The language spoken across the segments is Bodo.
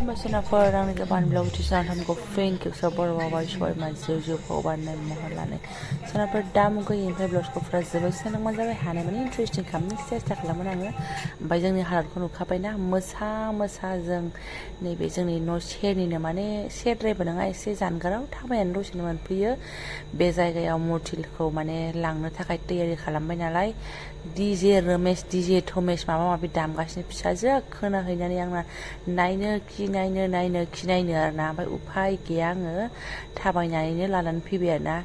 खुलुमबाय आंनि Jobanivlog channelखौ फिन खेबसे बरावबाय सबाय मानसि जिउखौ बानायनाय महर लानाय सोनाफोर दाम गैयिनिफ्राय ब्लगफोरा जोबोद सोलोंमान जाबाय हानाय माने इन्टारेस्टिं खालामनो सेस्था खालामो आङो ओमफ्राय जोंनि हालतखौ नुखाबायना मोसा जों नैबे जोंनि न' सेरनिनो माने सेरद्रायबो नङा एसे जानगाराव थाबायनानै दसेनो मोनफैयो बे जायगायाव मुर्तिखौ माने लांनो थाखाय तैयारि खालामबाय नालाय DJ रमेश DJ थमेश माबा माबि दामगासिनो फिसाजोआ खोनाहैनानै आंना नायनो आरोना ओमफ्राय उफाय गैया आङो थाबायनानैनो लानानै फैबाय आरोना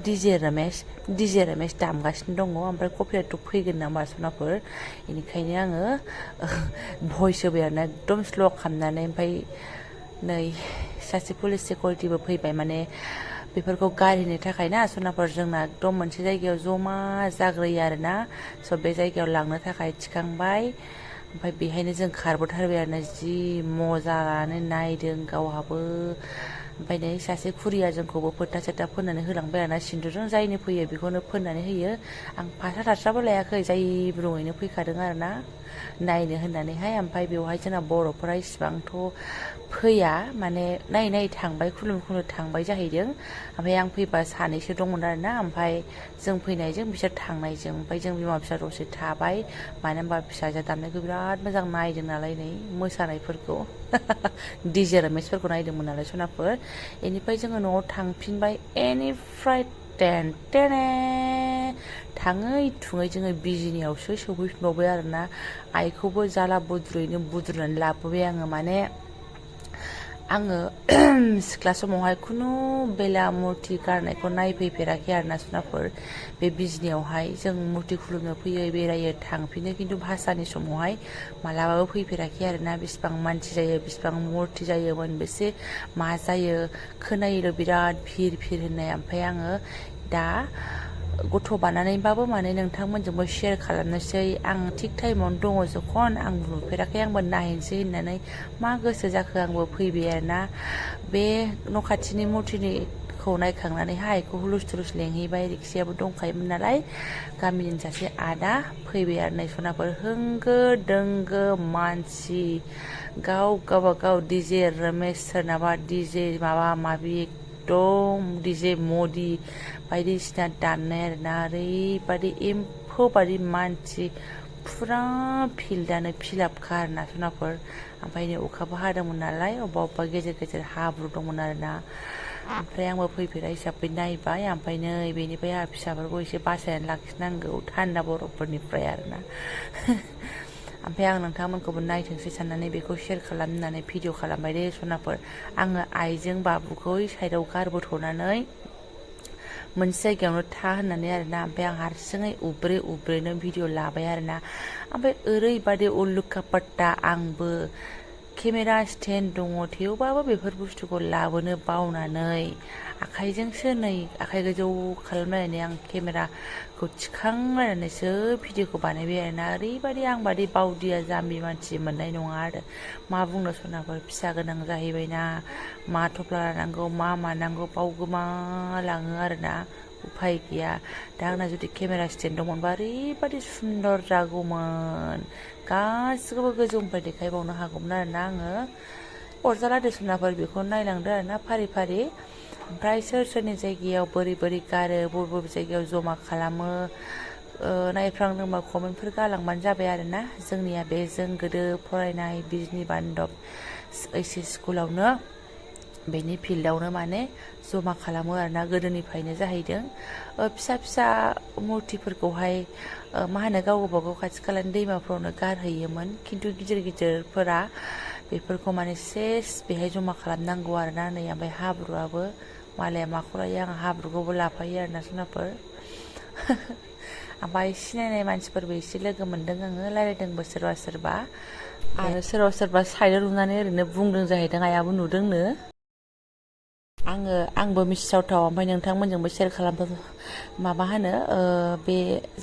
DJ रमेश दामगासिनो दङ ओमफ्राय कपिराइट फैगोन नामा सनाफोर बेनिखायनो आङो भइस होबाय आरोना एकदम स्ल' खालामनानै ओमफ्राय नै सासे पुलिस सिकिउरिटिबो फैबाय माने बेफोरखौ गारिनो थाखाय ना सनाफोर जोंना एकदम मोनसे जायगायाव जमा जाग्रोयो आरोना स' बे जायगायाव लांनो थाखाय थिखांबाय ओमफ्राय बेहायनो जों खारबोथारबाय आरोना जि मजा लानानै नायदों गावहाबो ओमफ्राय नै सासे खुरिया जोंखौबो फोथा सोथा फोननानै होलांबाय आरोना सिन्दुरजों जायनो फैयो बेखौनो फोननानै होयो आं फास्रा थास्राबो लायाखै जाय ब्रुङैनो फैखादों आरोना नायनो होननानैहाय ओमफ्राय बेवहाय जोंना बर'फोरा इसिबांथ' फैया माने नायै थांबाय खुलुम थांबाय जाहैदों ओमफ्राय आं फैबा सानैसो दंमोन आरोना ओमफ्राय जों फैनायजों बिसोर थांनायजों ओमफ्राय जों बिमा फिसा दसे थाबाय मानो होनबा फिसाजो दामनायखौ बिराद मोजां नायदों नालाय नै मोसानायफोरखौ DJ रमेशफोरखौ नायदोंमोन नालाय सनाफोर बेनिफ्राय जोङो न'आव थांफिनबाय बेनिफ्राय थाङै थुङै जोङो बिजिनियावसो सौफैफिनबावबाय आरोना आइखौबो जाला बुद्रुनानै लाबोबाय आङो माने आङो सिख्ला समावहाय खुनु बेला मुर्ति गारनायखौ नायफैफेराखै आरोना सनाफोर बे बिजनियावहाय जों मुर्ति खुलुमनो फैयो बेरायो थांफिनो खिन्थु भासानि समावहाय मालाबाबो फैफेराखै आरोना बेसेबां मानसि जायो बेसेबां मुर्ति जायो मोनबेसे मा जायो खोनायोल' बिराद भिर होननाय ओमफ्राय आङो दा गथ' बानानैबाबो माने नोंथांमोनजोंबो शेयार खालामनोसै आं थिग टाइमावनो दङ जखन आं नुफेराखै आंबो नायनोसै होननानै मा गोसो जाखो आंबो फैबाय आरोना बे न' खाथिनि मुर्तिखौ नायखांनानैहाय आइखौ हुलुस लेंहैबाय रिक्सायाबो दंखायोमोन नालाय गामिनि सासे आदा फैबाय आरो नै सनाफोर होंगो दोंगो मानसि गावबागाव DJ रमेश सोरनाबा DJ माबा माबि एकदम DJ मदि बायदिसिना दाननाय आरोना ओरैबादि एम्फौ बादि मानसि फुरा फिल्डआनो फिलापखा आरोना सनाफोर ओमफ्राय नै अखाबो हादोंमोन नालाय अबेबा गेजेर हाब्रु दंमोन आरोना ओमफ्राय आंबो फैफेरा हिसाबै नायबाय ओमफ्राय नै बेनिफ्राय आंहा फिसाफोरखौ एसे बासायनानै लाखिनांगौ थान्दा बरफफोरनिफ्राय आरोना ओमफ्राय आं नोंथांमोनखौबो नायथोंसै साननानै बेखौ शेयार खालामनानै भिडिअ खालामबाय दे सनाफोर आङो आइजों बाबुखौ साइडआव गारबोथ'नानै मोनसे जायगायावनो था होननानै आरोना ओमफ्राय आं हारसिङै उब्रेनो भिडिअ लाबाय आरोना ओमफ्राय ओरैबादि उल्लुखा पाट्टा आंबो केमेरा स्टेन्ड दङ थेवबाबो बेफोर बुस्थुखौ लाबोनो बावनानै आखाइजोंसो नै आखाइ गोजौ खालामलायनानै आं केमेराखौ थिखांलायनानैसो भिडिअखौ बानायबाय आरोना ओरैबादि आंबादि बावदिया जाम्बि मानसि मोननाय नङा आरो मा बुंनो सनाफोर फिसा गोनां जाहैबायना मा थफ्ला लानांगौ मा मानांगौ बावगोमालाङो आरोना उफाय गैया दा आंना जुदि केमेरा स्टेन्ड दंमोनबा ओरैबादि सुन्दर जागौमोन गासिखौबो गोजौनिफ्राय देखायबावनो हागौमोन आरोना आङो अरजाला दे सनाफोर बेखौ नायलांदो आरोना फारि ओमफ्राय सोरनि जायगायाव बोरै गारो बबे जायगायाव जमा खालामो नायफ्रांदोंबा कमेन्टफोर गालांबानो जाबाय आरोना जोंनिया बे जों गोदो फरायनाय बिजनि बान्दब HS स्कुलावनो बेनि फिल्डआवनो माने जमा खालामो आरोना गोदोनिफ्रायनो जाहैदों फिसा मुर्तिफोरखौहाय मा होनो गावबागाव खाथि खालानि दैमाफ्रावनो गारहैयोमोन खिन्थु गिदिरफोरा बेफोरखौ माने सेस बेहाय जमा खालामनांगौ आरोना नै ओमफ्राय हाब्रुआबो मालाया माखौ लायो आं हाब्रुखौबो लाफायो आरोना सनाफोर ओमफ्राय सिनायनाय मानसिफोरबो एसे लोगो मोनदों आङो रायलायदोंबो सोरबा आरो सोरबा साइडआव नुनानै ओरैनो बुंदों जाहैदों आइयाबो नुदोंनो आंबो मिथिथावथाव ओमफ्राय नोंथांमोनजोंबो शेयार खालामबा माबा होनो बे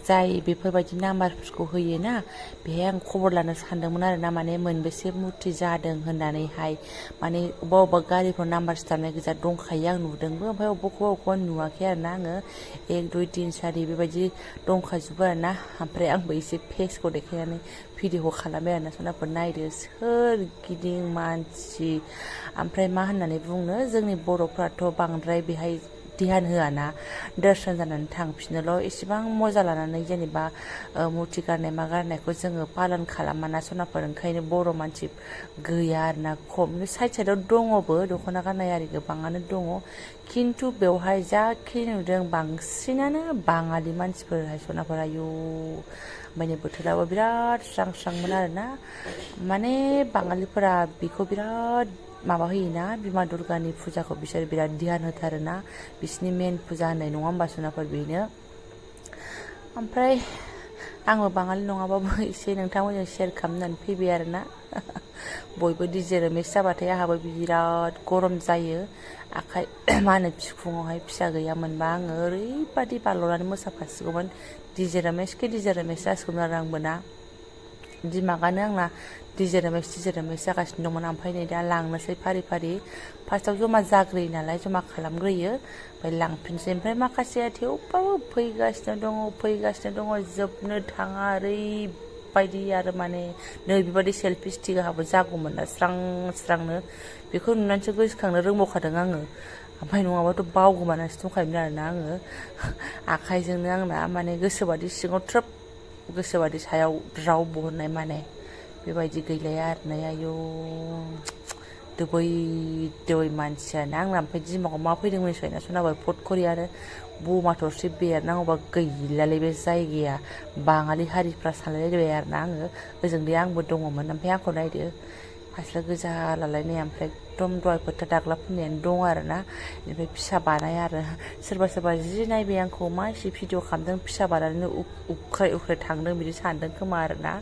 जाय बेफोरबायदि नाम्बारफोरखौ होयोना बेहाय आं खबर लानो सानदोंमोन आरो ना माने मोनबेसे मुर्ति जादों होननानैहाय माने अबेबा गारिफ्राव नाम्बार सिथाबनाय गोजा दंखायो आं नुदोंबो ओमफ्राय अबेखौबा नुवाखै आरो ना आङो 1 2 3 4 बेबायदि दंखाजोबो आरो ना ओमफ्राय आंबो एसे फेसखौ देखायनानै भिडिअखौ खालामबाय आरो ना सनाफोर नायदो सोरगिदिं मानसि ओमफ्राय मा होननानै बुंनो जोंनि बर'फ्राथ' बांद्राय बेहाय ध्यान होआना दर्शन जानानै थांफिनोल' एसेबां मजा लानानै जेनेबा मुर्ति गारनाय मा गारनायखौ जोङो पालन खालामाना सनाफोर ओंखायनो बर' मानसि गैया आरोना खम साइडआव दङबो दख'ना गाननाय आरि गोबाङानो दङ खिन्थु बेवहाय जाखिनि नुदों बांसिनानो बाङालि मानसिफोरहाय सनाफोर आयु माने बोथोराबो बिराद स्रां स्रांमोन आरोना माने बाङालिफोरा बेखौ बिराद माबा होयोना बिमा दुर्गानि फुजाखौ बिसोर बिराद ध्यान होथारोना बिसिनि मेन फुजा होननाय नङा होमबा सनाफोर बेनो ओमफ्राय आंबो बाङालि नङाबाबो एसे नोंथांमोनजों शेयार खालामनानै फैबाय आरोना बयबो डिजे रोमेस जाबाथाय आंहाबो बिराद गरम जायो आखाइ मा होनो बिखुङावहाय फिसा गैयामोनबा आङो ओरैबादि बारल'नानै मोसाफासिगौमोन डिजे रोमेस जासिगौमोन आरो आंबो ना दिमागानो आंना डिजे रोमेस जागासिनो दंमोन ओमफ्राय नै दा लांनोसै फारि फारि फार्स्टआव जमा जाग्रोयो नालाय जमा खालामग्रोयो ओमफ्राय लांफिनसै ओमफ्राय माखासेया थेवबाबो फैगासिनो दङ जोबनो थाङा ओरैबायदि आरो माने नै बेबायदि सेल्फि स्टिकआबो जागौमोन ना स्रां स्रांनो बेखौ नुनानैसो गोसोखांनो रोंबावखादों आङो ओमफ्राय नङाबाथ' बावगोमानासो दंखायोमोन आरोना आङो आखाइजोंनो आंना माने गोसोबादि सिङाव ट्रोप गोसोबादि सायाव ज्राव बहननाय माने बेबायदि गैलाया आरोना आयौ दोबै मानसियानो आंना ओमफ्राय दिमागाव मा फैदों मिथिबायना सनाबाय फटखरि आरो बमा थरसे बेरनांगौबा गैलालै बे जायगाया बाङालि हारिफ्रा सानलायलायबाय आरोना आङो ओजोंदि आंबो दङमोन ओमफ्राय आंखौ नायदो फास्रा गोजा लालायनाय ओमफ्राय एकदम दहाय फोथा दाग्ला फुननायानो दं आरोना ओमफ्राय फिसा बानाय आरो सोरबा जि नायबाय आंखौ मा एसे भिडिअ खालामदों फिसा बानायनो उख्राय थांदों बिदि सानदों खोमा आरोना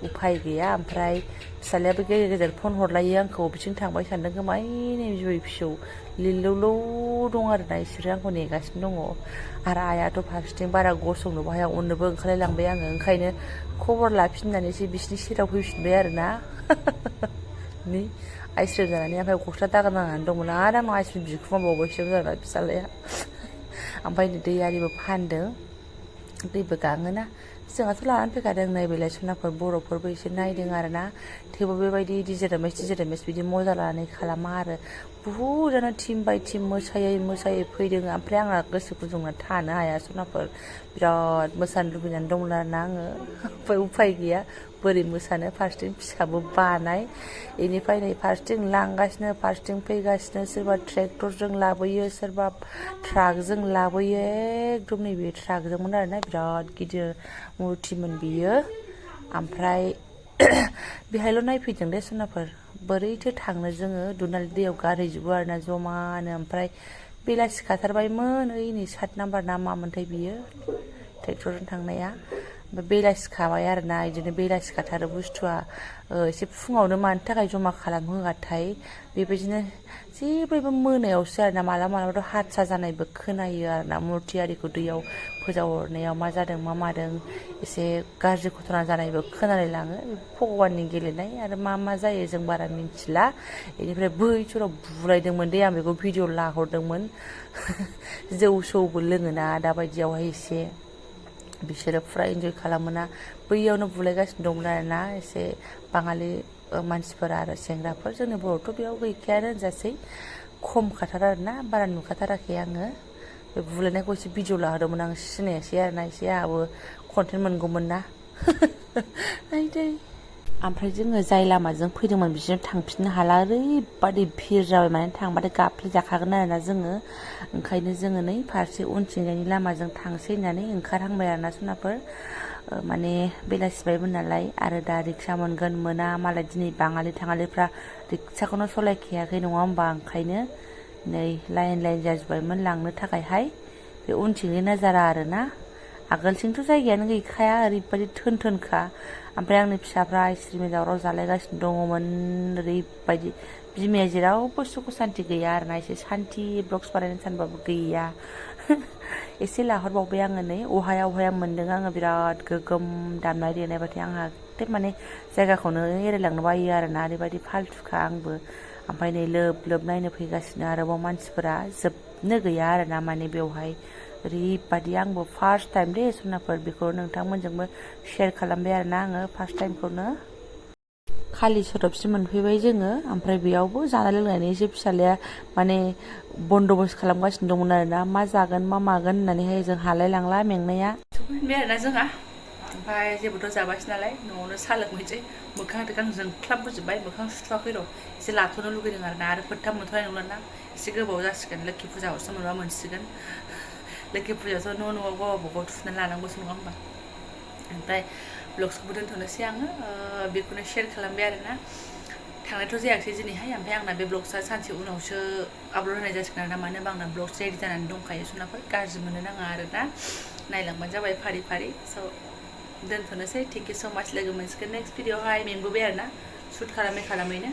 उफाय गैया ओमफ्राय फिसालायाबो गेजेर फन हरलायो आंखौ बिथिं थांबाय सानदों खोमा नै बिबै फिसौ लिलौलौ दं आरोना इसोरो आंखौ नेगासिनो दङ आरो आइयाथ' फारसेथिं बारा गसंनोबो हाया उननोबो ओंखारलायलांबाय आङो ओंखायनो खबर लाफिननानैसो बिसिनि सेराव फैफिनबाय आरोना नै आइसक्रिम जानानै ओमफ्राय गस्ला दागा नांनानै दंमोन आरो आंनाव आइसक्रिम बिखुमाबावबायसो जाना फिसालाया ओमफ्राय दै आरिबो फानदों दैबो गाङोना जोंहाथ' लानानै फैखादों नायबायलाय सनाफोर बर'फोरबो एसे नायदों आरोना थेवबो बेबायदि डिजे रोमेस बिदि मजा लानानै खालामा आरो बुहुदानो टिम बाय टिम मोसायै फैदों ओमफ्राय आंना गोसो गुदुंना थानो हाया सनाफोर बिराद मोसानो लुबैनानै दंमोन आरोना आङो ओमफ्राय उफाय गैया बोरै मोसानो फारसेथिं फिसाबो बानाय बेनिफ्राय नै फारसेथिं लांगासिनो फारसेथिं फैगासिनो सोरबा ट्रेक्टरजों लाबोयो सोरबा ट्राकजों लाबोयो एकदम नैबे ट्राकजोंमोन आरोना बिराद गिदिर मुरथिमोन बियो ओमफ्राय बेहायल' नायफैदों दे सनाफोर बोरैथो थांनो जोङो दुनालि दैयाव गारहैजोबो आरोना जमानो ओमफ्राय बेलासि खाथारबायमोन ओइ नै 7 नाम्बार ना मामोनथाय बियो ट्रेक्टरजों थांनाया ओमफ्राय बेलासि खाबाय आरोना बिदिनो बेलासि खाथारो बुस्थुआ एसे फुङावनो मानि थाखाय जमा खालामहोआथाय बेबायदिनो जेब्लायबो मोनायावसो आरोना मालाबाथ' हारसा जानायबो खोनायो आरोना मुरथि आरिखौ दैयाव फोजावहरनायाव मा जादों मा मादों एसे गाज्रि घटना जानायबो खोनालायलाङो भगबाननि गेलेनाय आरो मा जायो जों बारा मिन्थिला बेनिफ्राय बै समाव बुलायदोंमोन दे आं बेखौ भिडिअ लाहरदोंमोन जौ सौबो लोङोना दाबायदियावहाय एसे बिसोरो फुरा इन्जय खालामोना बैयावनो बुलायगासिनो दंमोन आरोना एसे बाङालि मानसिफोर आरो सेंग्राफोर जोंनि बर'थ' बेयाव गैखायानो होनजासै खम खाथार आरोना बारा नुखाथाराखै आङो बे बुलायनायखौ एसे भिडिअ लाहोदोंमोन आं सिनायासै आरोना एसे आंहाबो कन्टेन्ट मोनगौमोन ना नायदै ओमफ्राय जोङो जाय लामाजों फैदोंमोन बिजों थांफिननो हाला ओरैबादि भिर जाबाय माने थांबाथाय गाफ्लेजाखागोन आरोना जोङो ओंखायनो जोङो नै फारसे उनथिंजायनि लामाजों थांसै होननानै ओंखारहांबाय आरोना सनाफोर माने बेलासिबायमोन नालाय आरो दा रिक्सा मोनगोन मोना मालाय दिनै बाङालि थाङालिफ्रा रिक्साखौनो सलायखायाखै नङा होमबा ओंखायनो नै लाइन जाजोब्बायमोन लांनो थाखायहाय बे उनथिंनि नाजारा आरोना आगोलथिंथ' जायगायानो गैखाया ओरैबायदि थोन-थोनखा ओमफ्राय आंनि फिसाफ्रा आइस्क्रिम दावराव जालायगासिनो दङमोन ओरैबायदि बिमाया जेरावबो सुख सान्ति गैया आरोना एसे सान्ति ब्लग्स बानायनो सानबाबो गैया एसे लाहरबावबाय आङो नै अहाया मोन्दों आङो बिराद गोगोम दामनाय देनायबाथाय आंहा एकदम माने जायगाखौनो एरायलांनो बायो आरोना ओरैबायदि फाल्थुखा आंबो ओमफ्राय नै लोब नायनो फैगासिनो आरोबाव मानसिफोरा जोबनो गैया आरोना माने बेवहाय ओरैबायदि आंबो फार्स्ट टाइम दे सनाफोर बेखौ नोंथांमोनजोंबो शेयार खालामबाय आरोना आङो फार्स्ट टाइमखौनो खालि सोदोबसो मोनफैबाय जोङो ओमफ्राय बेयावबो जानाय लोंनायनि एसे फिसालाया माने बन्दबस्त खालामगासिनो दंमोन आरोना मा जागोन मा मागोन होननानैहाय जों हालाय लांला मेंनाया सफैबाय आरोना जोंहा ओमफ्राय जेबोथ' जाबासै नालाय न'आवनो साहा लोंहैसै मोखां जों जोंख्लाबबोजोब्बाय मोखां सुथ'वाखै र' एसे लाथ'नो लुगैदों आरोना आरो फोथा मोनथ'नाय नंला एसे गोबाव जासिगोन लोखि फुजायावसो मोनबा मोनसिगोन लोखि फुजायावथ' न'आव गावबागाव थुनानै लानांगौसो नङा होमबा ओमफ्राय ब्लग्सखौबो दोनथ'नोसै आङो बेखौनो शेयार खालामबाय आरोना थांनायथ' जायाखिसै दिनैहाय ओमफ्राय आंना बे ब्लग्सआ सानसे उनावसो आपल'ड होनाय जासिगोन आरोना मानो होनबा आंना ब्लग्स रेडि जानानै दंखायो सनाफोर गाज्रि मोननो नाङा आरोना नायलांबानो जाबाय फारि फारि स' दोनथ'नोसै थेंक इउ स' माच लोगो मोनसिगोन नेक्स्ट भिडिअ'आवहाय मेंबोबाय आरोना शुट खालामैनो